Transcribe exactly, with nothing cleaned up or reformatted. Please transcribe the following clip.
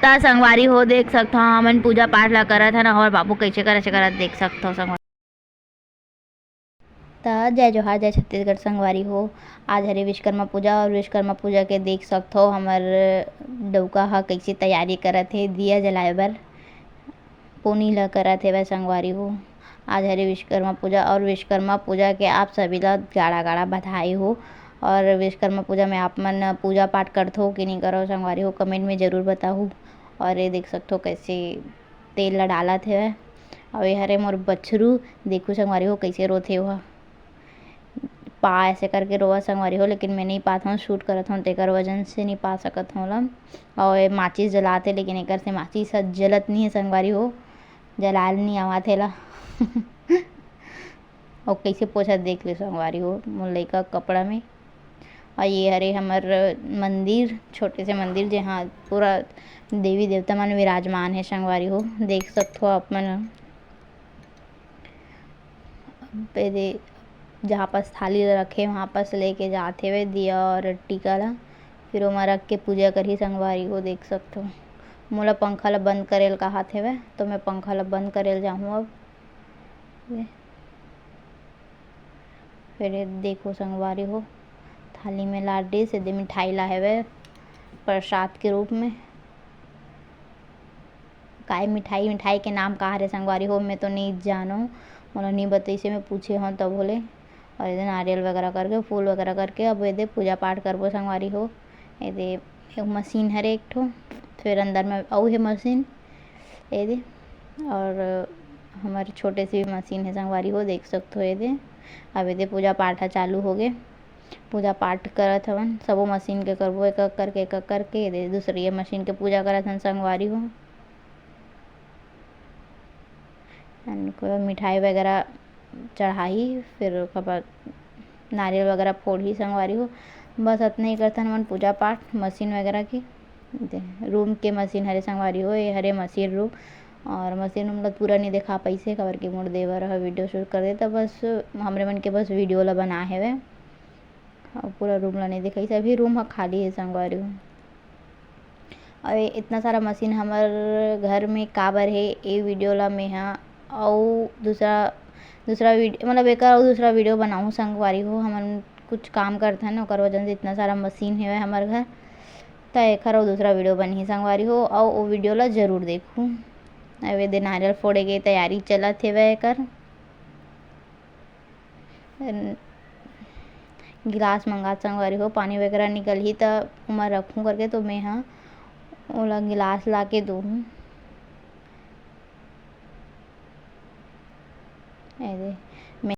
त संगवारी हो, देख सकथव, हमन पूजा पाठ ला करत हन, और बाबू कइसे करत, करत देख सकथव संगवारी। त जय जोहार, जय छत्तीसगढ़ संगवारी हो। आज हरे विश्वकर्मा पूजा, और विश्वकर्मा पूजा के देख सकथव, हमर डउका ह कइसे तैयारी करत हे दिया जलाए बर। पोनी ल करत हेवय संगवारी हो। आज हरे विश्वकर्मा पूजा, और विश्वकर्मा पूजा के आप सभी ला गाड़ा गाड़ा बधाई हो। और विश्वकर्मा पूजा में आप मन पूजा पाठ करथो कि नहीं करो संगवारी हो, कमेंट में जरूर बताहू। और ये देख सकथो, कैसे तेल ला डालत हेवय। और ये हरे मोर बछरू, देखू संगवारी हो, कैसे रोथे ओहा। पा ऐसे करके रोवा संगवारी हो, लेकिन मैं नहीं पात हूँ, शूट करत हूँ, तेकर वजन से नहीं पा सकत हूँ ला। और ये माचिस जलाते, लेकिन एकर से माचिस ह जलत नहीं है संगवारी हो, जलाल नहीं आवत है ला। और कैसे पोछा देख ले संगवारी हो, मोर लइका कपड़ा में। और ये हरे हमर मंदिर, छोटे से मंदिर, जहाँ पूरा देवी देवता मन विराजमान है संगवारी हो, देख सकथो आप मन। पे दे, जहाँ पास थाली ल रखे, वहाँ पास लेके जात हेवे दिया और टीका ला, फिर ओमा रख के पूजा करही संगवारी हो, देख सकथो। मोला पंखा ला बंद करे ल कहात हेवे, तो मैं पंखा ला बंद करे ल जाहूँ अब। ये। फिर ये देखो संगवारी हो, थाली में लात दिस, एदे मिठाई ला हेवे प्रसाद के रूप में। काय मिठाई, मिठाई के नाम का हरे संगवारी हो, मैं तो नहीं जानो, मोला नहीं बतइसे, मैं पूछे हूँ तब होले। और एदे नारियल वगैरह करके, फूल वगैरह करके, अब एदे पूजा पाठ करबो संगवारी हो। एदे एक मशीन हरे एक ठो, फिर अंदर में अउ हे मशीन, एदे, और हमर छोटे से भी मशीन हे संगवारी हो, देख सकथो एदे। अब एदे पूजा पाठ ह चालू होगे, पूजा पाठ करत हवन, सबो मशीन के करबो, एक एक करके, एक एक करके, एदे दूसरी मशीन के पूजा करत हन संगवारी हो। And ओकर बाद मिठाई वगैरह चढ़ाही, फिर ओकर बाद नारियल वगैरह फोड़ही संगवारी हो। बस अतने ही करथन हमन पूजा पाठ मशीन वगैरह के। दे, रूम के मशीन हरे संगवारी हो, ये हरे मशीन रूम। और मशीन रूम ला पूरा नहीं दिखा पाइसे, काबर कि मोर देवर ह वीडियो शूट कर देता, बस हमरे मन के बस वीडियो ला बना हेवे। अउ पूरा रूम ला नहीं दिखाइस, अभी रूम ह खाली हे संगवारी हो। अउ ये इतना सारा मशीन हमर घर में काबर हे, ए वीडियो ला मैं ह अउ दूसरा, दूसरा वीडियो, मतलब एकर अउ दूसरा वीडियो बनाहूँ संगवारी हो। हमन कुछ काम करथन, ओकर वजह से इतना सारा मशीन हेवय हमर घर, त एकर अउ दूसरा वीडियो बनही संगवारी हो, अउ ओ वीडियो ला जरूर देखहू। अउ एदे नारियल फोड़े के तैयारी चलत हेवय एकर। गिलास मंगात संगवारी हो, पानी वगैरह निकलही त ओमा रखहूँ करके, तो मैं ह ओला गिलास ला के दूहूँ। एदे, मैं